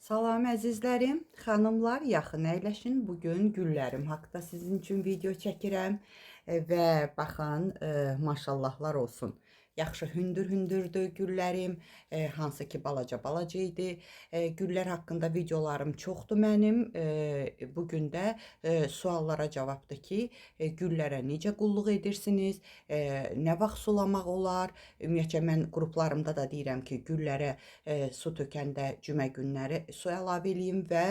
Salam əzizlərim, xanımlar, yaxın əyləşin. Bugün güllərim haqda sizin üçün video çəkirəm və baxın, maşallahlar olsun. Yaxşı hündür-hündürdür güllərim, hansı ki balaca-balaca idi. Güllər haqqında videolarım çoxdur mənim. Bugün də suallara cavabdır ki, güllərə necə qulluq edirsiniz, nə vaxt sulamaq olar? Ümumiyyətcə mən qruplarımda da deyirəm ki, güllərə su tökəndə cümə günləri su əlavə eləyin və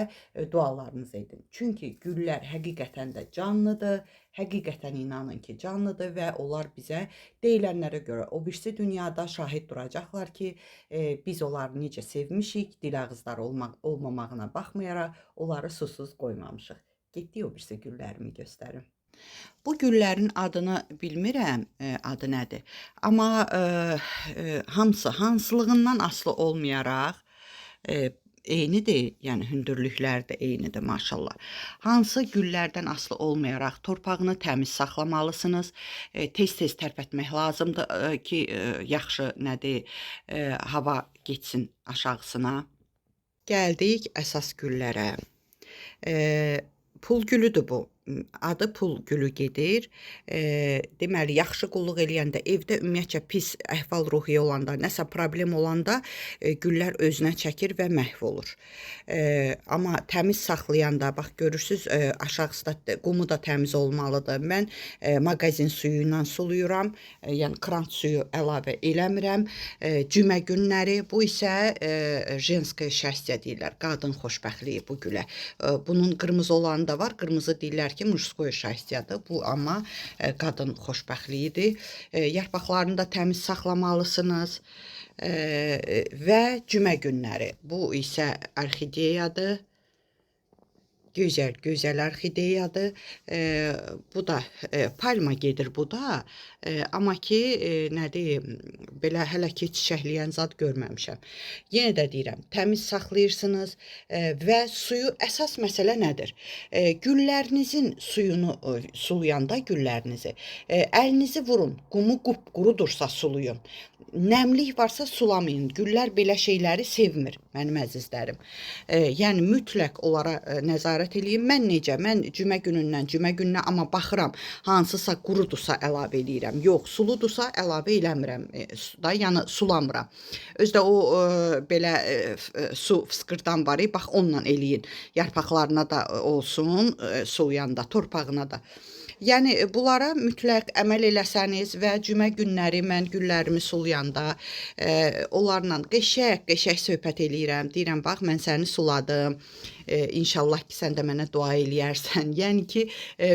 dualarınızı edin. Çünki güllər həqiqətən də canlıdır. Həqiqətən inanın ki, canlıdır və onlar bizə deyilənlərə görə o birisi dünyada şahid duracaqlar ki, biz onları necə sevmişik, dil ağızları olmamağına baxmayaraq onları susuz qoymamışıq. Getdik o birisi güllərimi göstərim. Bu güllərin adını bilmirəm, adı nədir. Amma hamısı hansılığından asılı olmayaraq eynidir, yəni hündürlükləri də eynidir maşallah. Hansı güllərdən asılı olmayaraq torpağını təmiz saxlamalısınız. Tez-tez tərpətmək lazımdır ki, yaxşı nədir, hava getsin aşağısına. Gəldik əsas güllərə. Pul gülüdür bu. Adı pul gülü gedir. Deməli, yaxşı qulluq eləyəndə, evdə ümumiyyətcə pis əhval-ruhiyyə olanda, nəsə problem olanda güllər özünə çəkir və məhv olur. Amma təmiz saxlayanda, bax görürsüz, aşağısı da, qumu da təmiz olmalıdır. Mən mağazin suyu ilə suluyuram. Yəni krant suyu əlavə eləmirəm. Cümə günləri bu isə ženskое счастье deyirlər, qadın xoşbəxtliyi bu gülə. Bunun qırmızı olanı da var. Qırmızı deyirlər ki, mужское счастьеdir. Bu amma qadın xoşbəxtliyidir. Yarpaqlarını da təmiz saxlamalısınız. Və cümə günləri. Bu isə orxideyadır. Gözəl, gözəl orxideyadır. Bu da palma gedir bu da. Amma ki, nədir, belə hələ ki çiçəkləyən zad görməmişəm. Yenə də deyirəm, təmiz saxlayırsınız və suyu, əsas məsələ nədir? Güllərinizin suyunu sulayanda güllərinizi, əlinizi vurun, qumu qupqurudursa suluyun. Nəmlik varsa sulamayın. Güllər belə şeyləri sevmir, mənim əzizlərim. Yəni mütləq onlara nəzarət eləyin. Mən necə? Mən cümə günündən cümə gününə amma baxıram, hansısa qurudursa əlavə eləyirəm. Yox, suludursa əlavə eləmirəm. Da, yəni sulamıram. Özdə o belə su fısqırdan var, bax onunla eləyin. Yarpaqlarına da olsun, sulayanda, torpağına da. Yəni bunlara mütləq əməl eləsəniz və cümə günləri mən güllərimi sulayanda onlarla qəşəng-qəşəng söhbət eləyirəm. Deyirəm, bax mən səni suladım. İnşallah ki, sən də mənə dua eləyərsən. Yəni ki,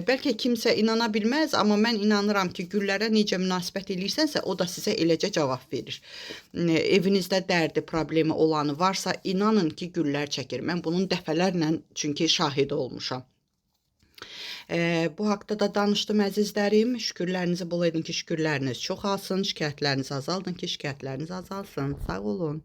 bəlkə kimsə inana bilməz, amma mən inanıram ki, güllərə necə münasibət eləyirsənsə, o da sizə eləcə cavab verir. Evinizdə dərdi, problemi olanı varsa, inanın ki, güllər çəkir. Mən bunun dəfələrlə çünki şahidi olmuşam. Bu haqda da danışdım əzizlərim. Şükürlərinizi bol edin ki, şükürləriniz çoxalsın. Şikayətlərinizi azaldın ki, şikayətləriniz azalsın. Sağ olun.